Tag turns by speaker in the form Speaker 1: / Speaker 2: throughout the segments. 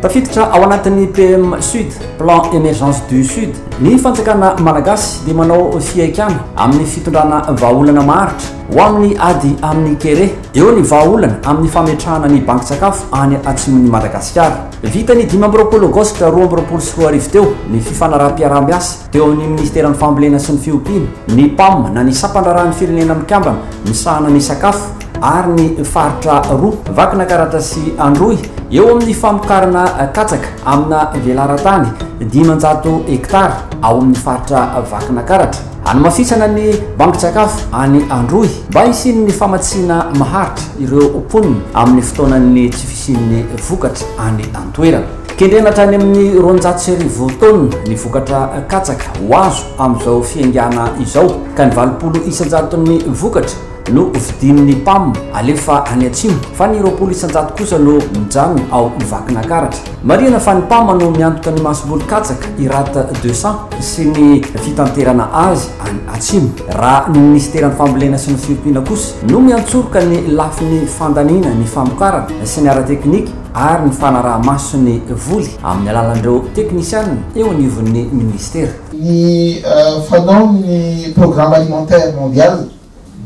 Speaker 1: Tafiditra ao anatin'ny PEM Sud, Plan Emergence du Sud, ny fanjakana malagasy dia manao fihaikana amin'ny fitondrana vahaolana maharitra ho amin'ny ady amin'ny kere. Eo ny vahaolana amin'ny fametrahana ny bankin-tsakafo any atsimon'i Madagasikara. Vita ny 25 aogositra 2022 teo ny fifanaraham-piaraha-miasa teo amin'ny minisiteran'ny Fambolena sy ny Fiompiana, ny PAM na ny sampandraharahan'ny Firenena Mikambana misahana ny sakafo ary ny faritra roa, Vakinakaratra sy Androy, eo amin'ny famokarana katsaka amina velaran-tany 500 hektara ao amin'ny faritra Vakinakaratra. Hanamafisana ny bankin-tsakafo any Androy mba hisian'ny famatsiana maharitra ireo mponina amin'ny fotoanan'ny tsy fisian'ny vokatra any an-toerana. Kendrena hatrany amin'ny 1200 taonina ny vokatra katsaka ho azo amin'izao fiaingàna izao ka ny 80 isan-jaton'ny vokatra no vidian'ny PAM alefa any atsimo fa ny 20% kosa no mijanona ao Vakinakaratra. Marihana fa ny PAM no miantoka ny masomboly katsaka IRAT 200 sy ny fitanterana azy any atsimo, raha ny minisiteran'ny fambolena sy ny fiompiana kosa no miantsoroka ny lafiny fandaniana ny famokarana sy ny ara-teknika ary ny fanaraha-maso ny voly amin'ny alalan'ireo teknisianina eo anivon'ny minisitera.
Speaker 2: Ny fanaon'ny Programme Alimentaire Mondial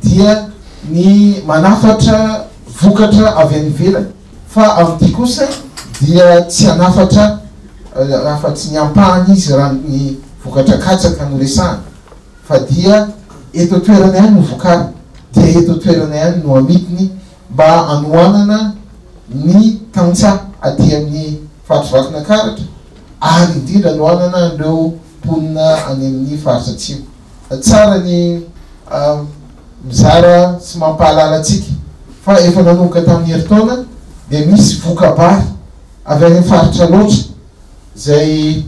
Speaker 2: dia ny manafatra vokatra avy any ivelany fa amin'ity kosa dia tsy hanafatra afa-tsy ny ampahany izy raha ny vokatra katsaka no resahana fa dia eto an-toerana ihany no vokariny dia eto an-toerana ihany no amidiny mba hanohanana ny tantsaha aty amin'ny faritry Vakinakaratra ary indrindra hanohanana an'ireo mponina any amin'ny faritra atsimo. Tsara ny mizara sy mampahalala antsika fa efa nanomboka tamin'ny herintaona dia misy voka-bary avy any amin'ny faritra Alaotra izay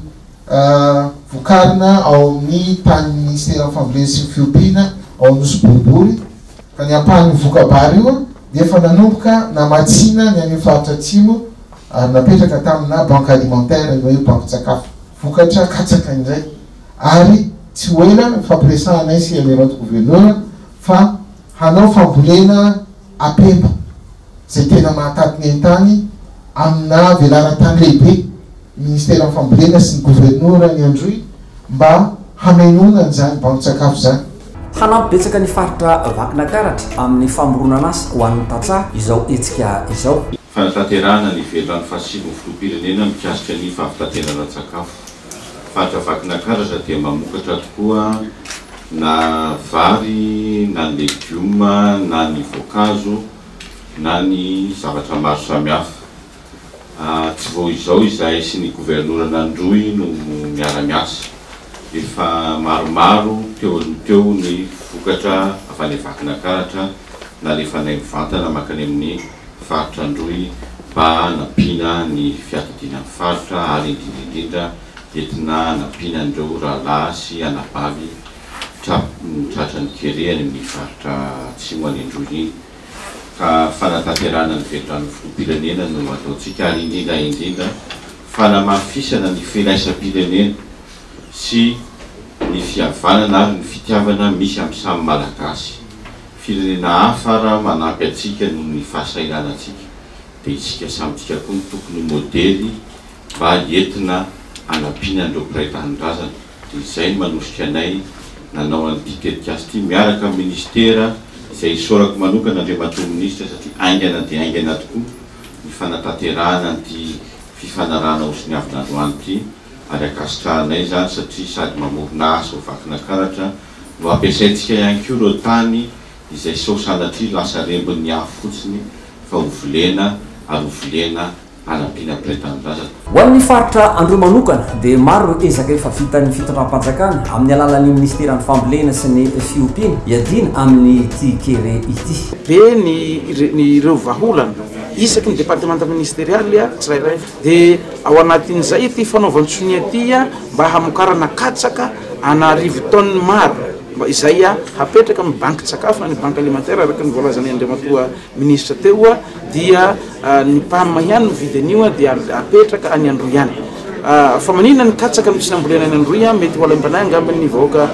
Speaker 2: vokarina ao amin'ny tanin'ny Minisiteran'ny Fambolena sy ny Fiompiana ao Nosy Boribory fa ny ampahan'io voka-bary io dia efa nanomboka namatsiana ny any amin'ny faritra Atsimo ary napetraka tamina banque alimentaire ny hoe bankin-tsakafo vokatra katsaka indray ary tsy ho ela nifampiresahanay sy Andriamatoa Governora fa hanao fambolena apemba izay tena mahataty ny haintany amina velaran-tany lehibe ny Ministeran'ny Fambolena sy ny Governora ny Androy mba hamenoana an'izany bankin-tsakafo izany.
Speaker 1: Hanampy betsaka ny faritra Vakinakaratra amin'ny famoronan'asa ho an'ny tantsaha izao hetsika izao.
Speaker 3: Fanatanterahana ny velirano fahasivy ny Filoham-pirenena mikasika ny fahavitatenana ara-tsakafo. Faritra Vakinakaratra dia mamokatra tokoa na vary na ny legioma na ny voankazo na ny zavatra maro samihafa. Tsy vao izao izahay sy ny governoran'Androy no miara-miasa. Efa maromaro teo aloha teo ny vokatra avy any Vakinakaratra nalefanay mivantana mankany amin'ny faritra Androy mba hanampiana ny fiadidiana ny faritra ary indrindra indrindra entina hanampiana an'ireo rahalahy sy anabavy tratran'ny kere any amin'ny faritra atsimo any Androy iny ka fanatanterahana ny veliranon'ny filoham-pirenena no ataontsika ary indrindra indrindra fanamafisana ny firaisam-pirenena sy ny fihavanana ary ny fitiavana misy amin'ny samy Malagasy. Firenena hafa ara manampy antsika noho ny fahasahiranantsika dia isika samy tsika koa no tokony ho modely mba entina hanampiana an'ireo mpiray tanindrazana dia izay no manosika anay nanao an'ity tetikasa ity miaraka amin'ny ministera izay isaorako manokana Andriamatoa Minisitra satria haingana dia haingana tokoa ny fanatanterahana an'ity fifanarahana hosoniavina androany ity ary ankasitrahanay izany satria sady mamorona asa ho Vakinakaratra no ampiasaintsika ihany koa ireo tany izay sao sanatria lasa rembin'ny afo fotsiny fa ho volena ary ho volena hanampiana mpiray tanindrazana.
Speaker 1: Ho an'ny faritra Androy manokana dia maro ireo ezaka efa vitan'ny fitondram-panjakana amin'ny alalan'ny minisiteran'ny fambolena sy ny fiompiana hiadiana amin'ity kere ity.
Speaker 4: Be ny ny ireo vahaolana isaky ny departemanta ministerialy tsirairay. Dia ao anatin'izay ity fanaovan-tsonia ity mba hamokarana katsaka an'arivo tonnes maro mba izay hapetraka amin'ny bankin-tsakafo na ny banque alimentaire araka ny voalazan'ny Andriamatoa Minisitra teo dia ny PAM ihany no mividy an'io dia apetraka any Androy ihany. Fa maninona ny katsaka no tsy nambolena any Androy? Mety ho alaim-panahy angamba ny vahoaka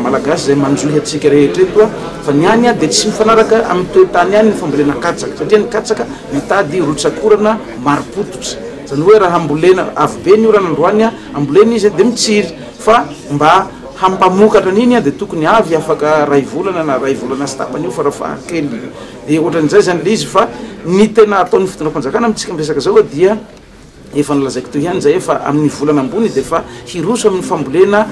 Speaker 4: malagasy izay manjohy antsika rehetra eto fa ny any dia tsy mifanaraka amin'ny toe-tany any ny fambolena katsaka satria ny katsaka mitady rotsak'orana marim-pototra. Izany hoe raha ambolena avy be ny orana androany, ambolena izy dia mitsiry fa mba hampamokatra an'iny dia tokony avy afaka iray volana na iray volana sy tapany eo farafahakeliny. Dia ohatran'izay izany ilay izy fa ny tena ataon'ny fitondram-panjakana amintsika miresaka izao dia efa nolazaiko teo ihany izay fa amin'ny volana ambony dia efa hiroso amin'ny fambolena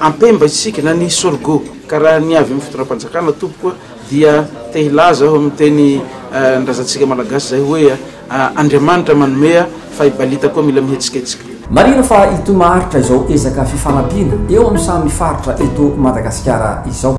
Speaker 4: ampemba isika na ny sorgho. Ka raha ny avy amin'ny fitondram-panjakana tompoko dia te hilaza aho amin'ny teny ny razantsika malagasy izay hoe Andriamanitra manome fa i Balita koa mila mihetsiketsika.
Speaker 1: Marihina fa hitohy maharitra izao ezaka fifanampiana eo amin'ny samy faritra eto Madagasikara izao.